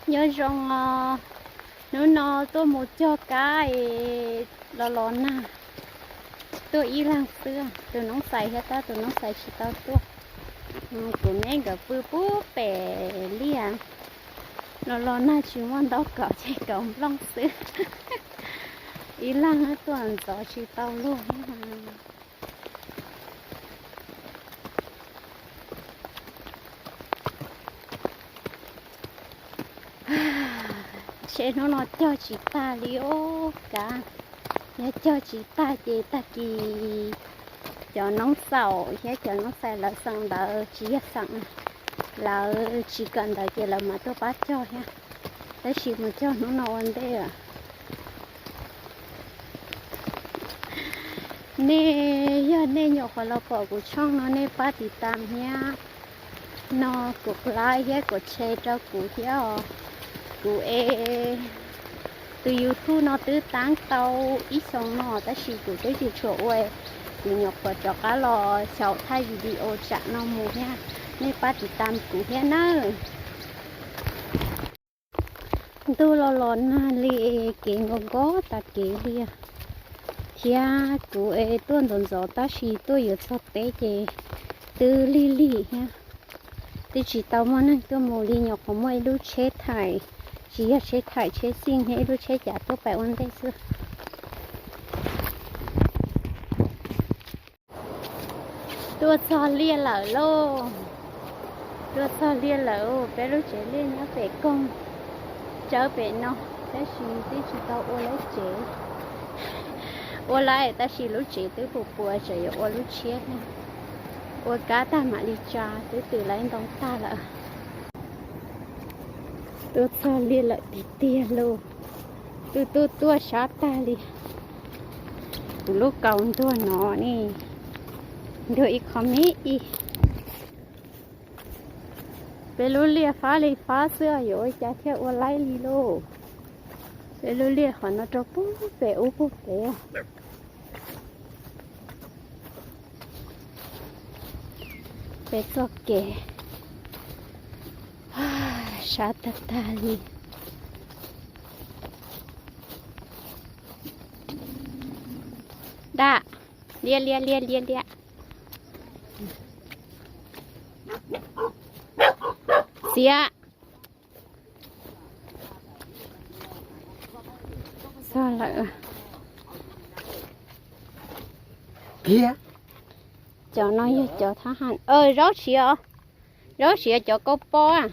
Nyob zoo os, hnub no tuaj mus cog kab es los los nag, tuaj ib leeg xwb, tus noob xais thiab tab tus noob xais tsis tau tuaj. Kuv neb nkawd pw pub pem liaj, los los nag tsis muaj ntaub kom ces kaus nplooj xwb. Ib leeg tuaj ntxov tsis tau luag. Ntshe hnub no cog tsis tag li os kab. Yog cog tsis tag ces tag kis cov noob xaus thiab cov noob xais lawv xeem ntawv tsis yog xeem, lawv tsis kawm ntawv ces lawv mam tuaj pab cog thiab. Tab sis mus cog hnub no ua ntej lawm. Nej yog nej nyuam qhuav los pom kuv tshooj no nej pab tiv tam thiab, no kuv like thiab kuv share rau kuv thiab os. Kuv es tus YouTube no twb taab tau ib xyoos no tab sis kuv twb tsis tshua ua, kuv nyuam qhuav rov qab los xyaum thaij video tsam no mus thiab, nej pab tiv tam kuv thiab nawb. Ntuj los los nag li, kev nkos nkos tas kev li thiab. Kuv es tuaj ntxov ntxov tab sis tuaj yuav txog teb ces twb lig lig thiab, twb tsis tau muaj neeg tuaj mus li. Nyuam qhuav muaj ib lub tsheb thaim, tsis yog tsheb thaim, tsheb xij thiab ib lub tsheb cav tuaj pem ua ntej xwb. Tuaj txog liaj lawm lauj. Tuaj txog liaj lawm, peb lub tsev liaj nyob pem koog tsawb pem no, tab sis twb tsis tau ua lub tsev. Ua lawm tab sis lub tsev twb puas puas, tseem yuav ua lub tshiab thiab. Ua kab tag mam li tsa, twb twm lawv ntoo tag lawm. Tuaj txog liaj lawm tiag tiag lauj. Tuaj tuaj tuaj sab tag li. Kuv lub kaus ntuag no ne, ntuag ib qho me ib. Peb lub liaj fab li fab xwb, yuav ua cas thiaj ua laib li lauj. Peb lub liaj qhov no rau pem ub puag pem. Peb txoj kev sab tag tag li. Dab, liaj liaj liaj liaj liaj. Xiav. Txog lawm. Cov no yog cov thab ham, zaub siav, zaub siav cov kau pob.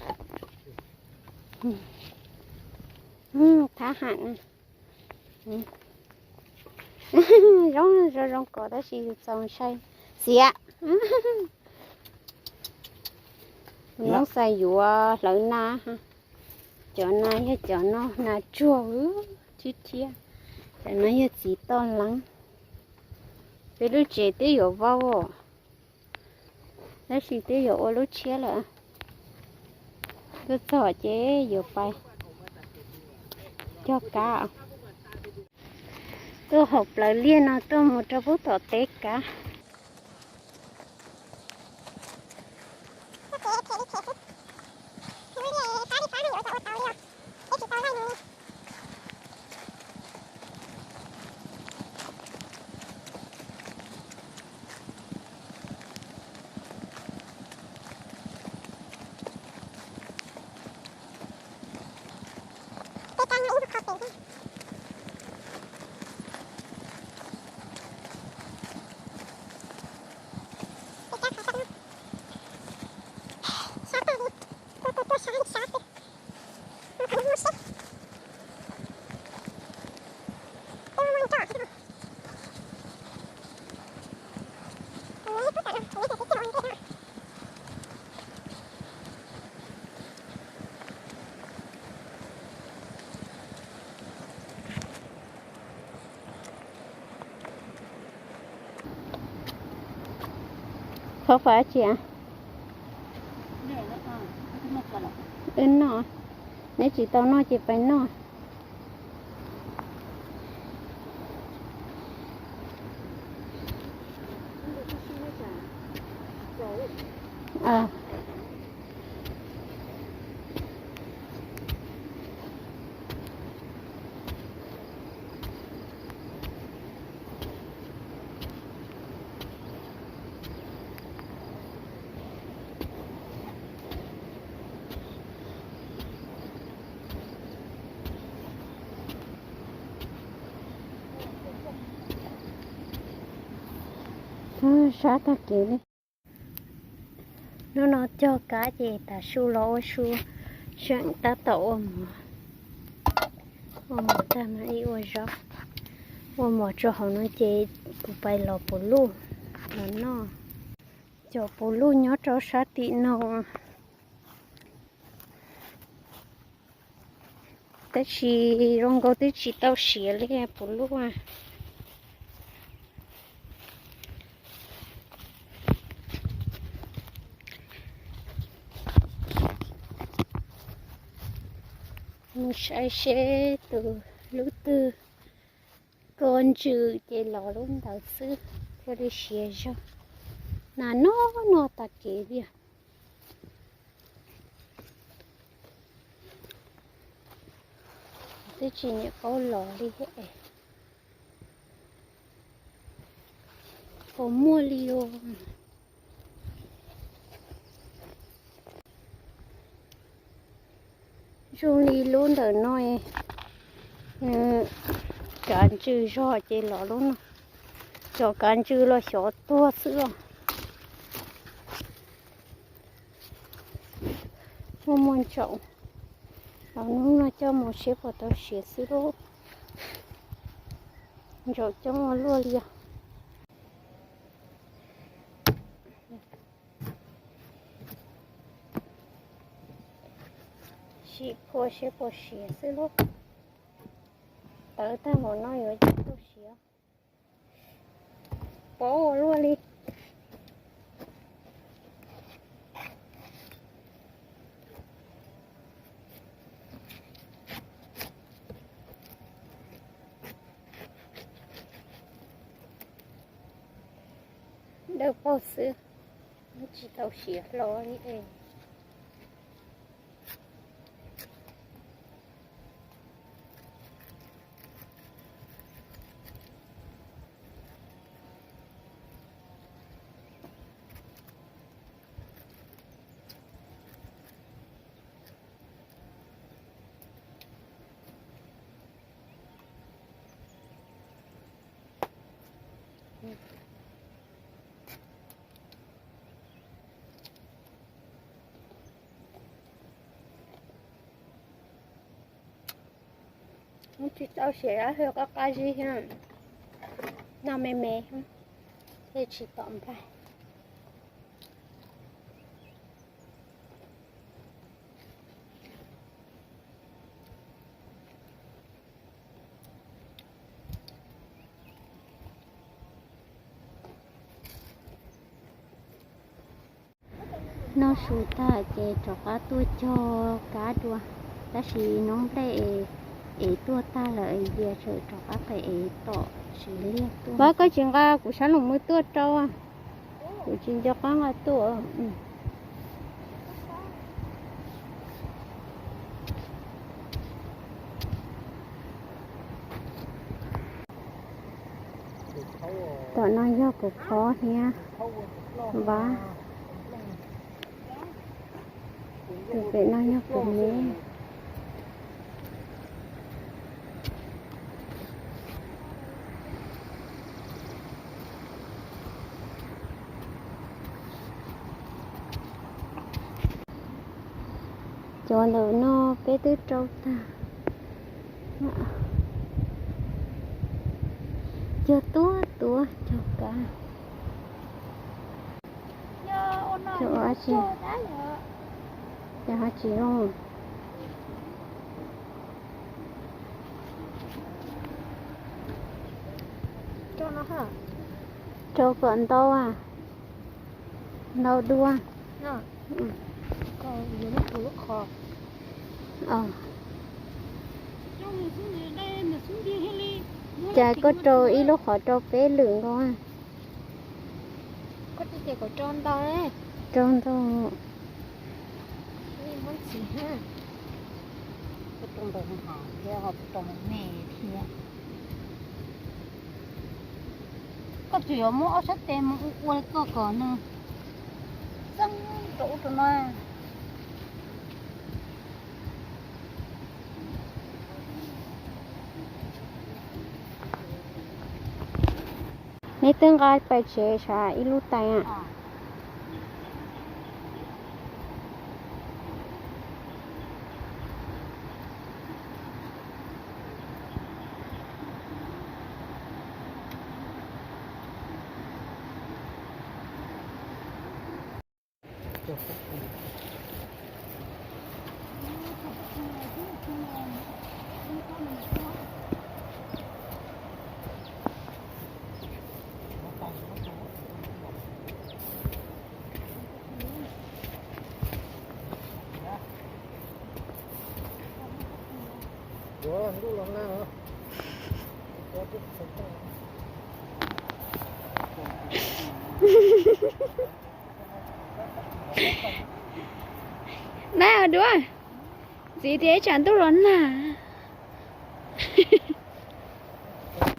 Thab ham, zoo zoo kos tab sis yus txaus ntshai. Xiav. Noob xais yuav hlawv na. Cov na yog cov no nas tsuag, tib thiab. Cov no yog txiv toj leeb. Peb lub tsev twb yuav vau, tab sis twb yuav ua lub tshiab lawm. Tuaj txog ces yuav pais cog kab. Tuaj hauv plawv liaj no tuaj mus rau pub tom teb kab. Khov fab tsi? Wb noj, neb tsis tau noj ces pais noj. Sab tag kev li. Hnub no cog kab ces tav su los ua su, seem tab tom ua mov. Ua mov tag mas ib ua zaub, ua mov rau hauv no ces kuv pais lov puv luj los noj. Cov puv luj nyob rau sab tim no tab sis zoo nkaus twb tsis tau siav li puv luj. Mus saib seb tus lub twg ko ntsws ces lov lub ntawd xwb, thiaj li siav zog. Nas noj noj tag kev li. Twb tsis niam paub lov li es puas muaj li os. Zoo li lub ntawm no, kav ntsws zog ces lov lub no, cov kav ntsws los xyov tuag xwb os. Muaj muaj ntsaum, los hnub no coj mus seb puas tau siav xwb lauj. Ntsaum coob ua luaj li os. Sim phua seb puas siav xwb lauj. Tawv tag npaum no yuav tsis tau siav. Pov ua luaj li. Dawb paug xwb, tsis tau siav hlo li es. Tsis tau siav, qab qab zib thiab, noj me me thiab, thiaj tsis tom nplaig. Noj su tag ces rov qab tuaj cog kab dua, tab sis noob nplej es tuaj tag lawm, Yias tseem rov qab qe es tom tsis liaj tuaj. Pab koj tsis nqa kuv sab lus mws tuaj rau, kuv tsis nco qab nqa tuaj. Tom no yog kuv phob thiab Npab. Tus pem no yog kuv me. Cov ntawm no peb twb rau tag. Cog tuab tuab cog kab. Cog dab tsi? Cog dab tsi zoo? Rau kom ntau, ntau dua. Cas koj rau ib lub qhov rau peb lwm nkaus? Rau ntau. Koj tseem yuav muab ob sab tes mus ua ua li koj kom nws txeeb rau ub rau no. Ne, Twb nqa pais tsev sav ib lub tais. Nag duab, ntxiv tias ib tsam ntuj los nag.